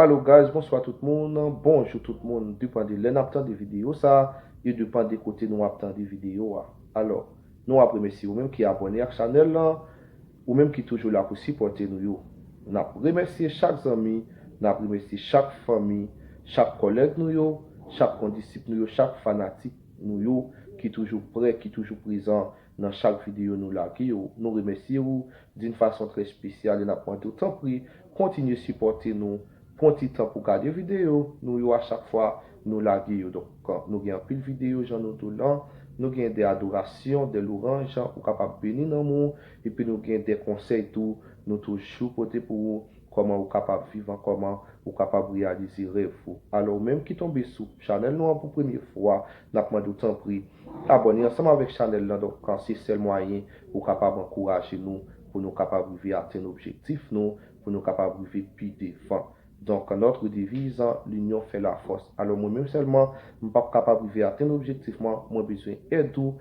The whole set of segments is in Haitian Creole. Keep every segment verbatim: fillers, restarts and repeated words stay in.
Hello guys, bonswa tout moun, bonjou tout moun, depann de lè n ap tande videyo sa, e depann de kote nou ap tande videyo a. Alò, nou ap remèsye ou menm ki abòne ak chanèl lan, ou menm ki toujou la pou sipòte nou yo. N ap remèsye chak zanmi, n ap remèsye chak fanmi, chak kòlèg nou yo, chak kondisip nou yo, chak fanatik nou yo ki toujou prè, ki toujou prezan nan chak videyo nou lage yo. Nou remèsye ou d'une façon très spéciale e n ap mande w tanpri kontinye sipòte nou, pran ti tan pou gade videyo nou yo a chak fwa nou lage yo. Donk, nou gen anpil videyo jan nou di w lan, nou gen de adorasyon, de louranj, ou kapab beni nanm ou, epi nou gen de konsèy tou, nou toujou pote pou ou, kòman ou kapab viv an, kòman ou kapab reyalize rèv ou. Alò, ou menm ki tonbe sou chanèl nou an pou premye fwa, n ap mande w tanpri, abòne ansanm avèk chanèl lan. Donk, se sèl mwayen ou kapab ankouraje nou pou nou kapab rive atenn objektif nou, pou nou kapab rive pi devan. Donk, notre devise, l'union fait la force. Alò, mwen menm sèlman, m p ap kapab rive atenn objektif mwen, mwen bezwen èd ou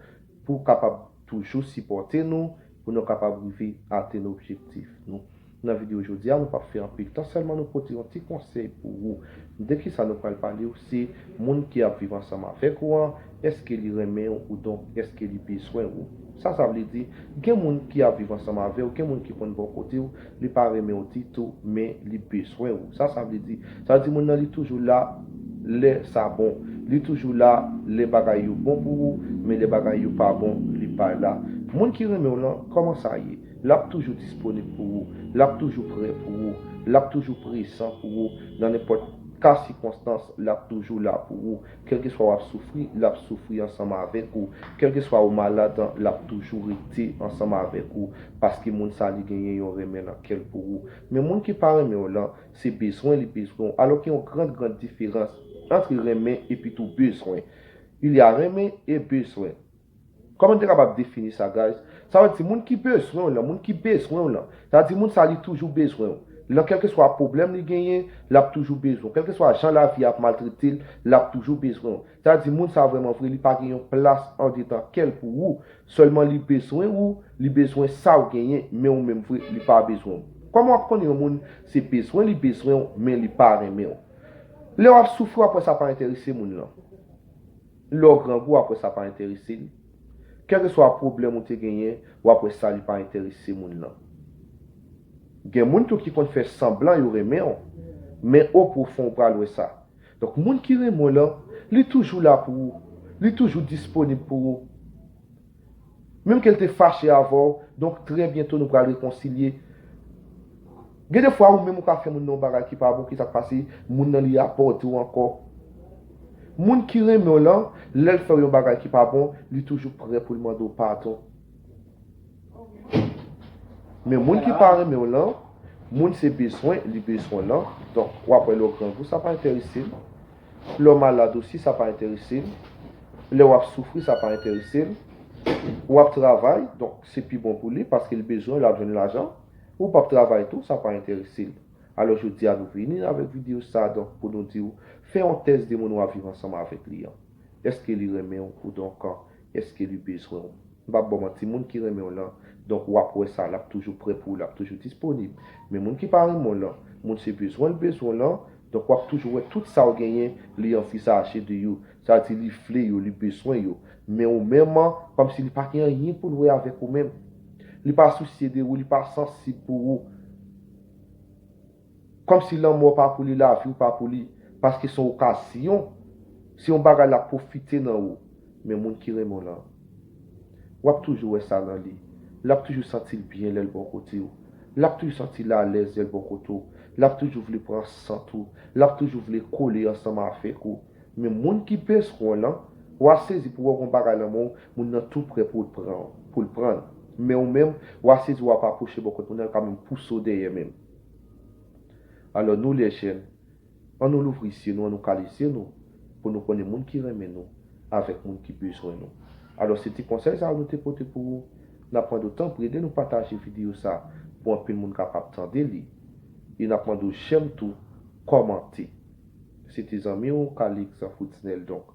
pou w kapab toujou sipòte nou, pou nou kapab rive atenn objektif nou. Nan videyo jodi a, nou p ap fè anpil tan, sèlman nou pote yon ti konsèy pou ou. De kisa nou pral pale w, se moun ki ap viv ansanm avèk ou an, èske li renmen w, oudonk èske li bezwen ou? Sa, sa vle di, gen moun ki ap viv ansanm avè w, gen moun ki konn bò kote w, li pa renmen w ditou, men li bezwen ou. Sa, sa vle di, sa vle di moun nan li toujou la lè sa bon. Li toujou la lè bagay yo bon pou ou, men lè bagay yo pa bon, li pa la. Moun ki renmen w lan, kòman sa ye? L ap toujou disponib pou ou, l ap toujou prè pou ou, l ap toujou prezan pou ou, nan nenpòt ka sikonstans, l ap toujou la pou ou. Kèlkeswa w ap soufri, l ap soufri ansanm avèk ou. Kèlkeswa ou malad, l ap toujou rete ansanm avèk ou, paske moun sa li genyen yon renmen nan kè l pou ou. Men moun ki pa renmen w lan, se bezwen li bezwen w. Alò gen yon gran, gran diferans ant renmen epi tou bezwen. Il y a renmen e bezwen. Kòman n te kapab defini sa, guys? Sa vle di moun ki bezwen w lan, moun ki bezwen w lan. Sa vle di moun sa li toujou bezwen w. Lan kèlkeswa pwoblèm li genyen, l ap toujou bezwen w. Kèlkeswa jan lavi ap maltrete l, l ap toujou bezwen w. Sa vle di moun sa vrèman vre, li pa gen yon plas andedan kè l pou ou. Sèlman li bezwen ou, li bezwen sa w genyen, men ou menm vre, li pa bezwen w. Kòman w ap konnen yon moun se bezwen li bezwen w, men li pa renmen w? Lè w ap soufri, w ap wè sa pa enterese moun lan. Lè w grangou, w ap wè sa pa enterese li. Kèlkeswa pwoblèm ou te genyen, w ap wè sa li pa enterese moun lan. Gen moun tou ki konn fè sanblan yo renmen w, men o pwofon ou pral wè sa. Donk, moun ki renmen w lan, li toujou la pou ou. Li toujou disponib pou ou. Menm ke l te fache avè w, donk, trè byento nou pral rekonsilye. Gen de fwa, ou menm ou ka fè moun nan yon bagay ki pa bon, ki sa k pase, moun nan li abòde w ankò. Moun ki renmen w lan, lè l fè w yon bagay ki pa bon, li toujou prè pou l mande w padon. Men moun ki pa renmen w lan, moun se bezwen, li bezwen w lan. Donk, w ap wè lè w grangou, sa pa enterese l. Lè w malad osi, sa pa enterese l. Lè w ap soufri, sa pa enterese l. W ap travay, donk se pi bon pou li, paske l bezwen, l ap jwenn lajan. Ou p ap travay tou, sa pa enterese l. Alò, jodi a, nou vini avèk videyo sa, donk, pou nou di w, fè yon tès de moun w ap viv ansanm avèk li an. Èske li renmen w, oudonk, èske li bezwen w? M p ap ba w manti, moun ki renmen w lan, donk, w ap wè sa, l ap toujou prè pou ou, l ap toujou disponib. Men moun ki pa renmen w lan, moun se bezwen l bezwen w lan, donk, w ap toujou wè tout sa w genyen, li anvizaje de yo. Sa vle di, li vle yo, li bezwen yo. Men ou menm, kòmsi li pa gen anyen pou l wè avèk ou menm. Li pa sousye de ou, li pa sansib pou ou. Kòmsi lanmò pa pou li, lavi w pa pou li, paske se yon okazyon, se yon bagay l ap pwofite nan ou. Men moun ki renmen w lan, w ap toujou wè sa nan li. L ap toujou santi l byen lè l bò kote w. L ap toujou santi l alèz lè l bò kote w. L ap toujou vle pran sant ou. L ap toujou vle kole ansanm avèk ou. Men moun ki bezwen w lan, w a sezi pou w wè yon bagay nan men w, moun nan tou prè pou l pran, pou l pran l. Men ou menm, w a sezi w ap apwoche bò kot moun nan, l ka menm pouse w dèyè menm. Alò, nou lèjèn, ann nou louvri zye nou, ann nou kale zye nou, pou nou konnen moun ki renmen nou, avèk moun ki bezwen nou. Alò, se ti konsèy sa yo nou te pote pou ou. N ap mande w tanpri ede nou pataje videyo sa pou anpil moun kapab tande li. E n ap mande w jèm tou, kòmante. Se te zanmi w, Calix Fritznel. Donk,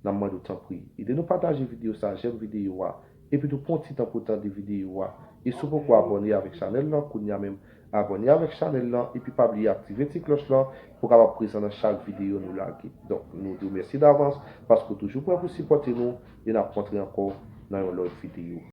n ap mande w tanpri, ede nou pataje videyo sa, jèm videyo a. Epi tou pran ti tan pou tande videyo a. E si w poko abòne avèk chanèl lan, kounye a menm, abòne avèk chanèl lan, epi pa bliye aktive ti klòch lan pou w kapab prezan nan chak videyo nou lage. Donk, nou di w mèsi davans paske w toujou prè pou sipòte nou, e n ap kontre ankò nan yon lòt videyo.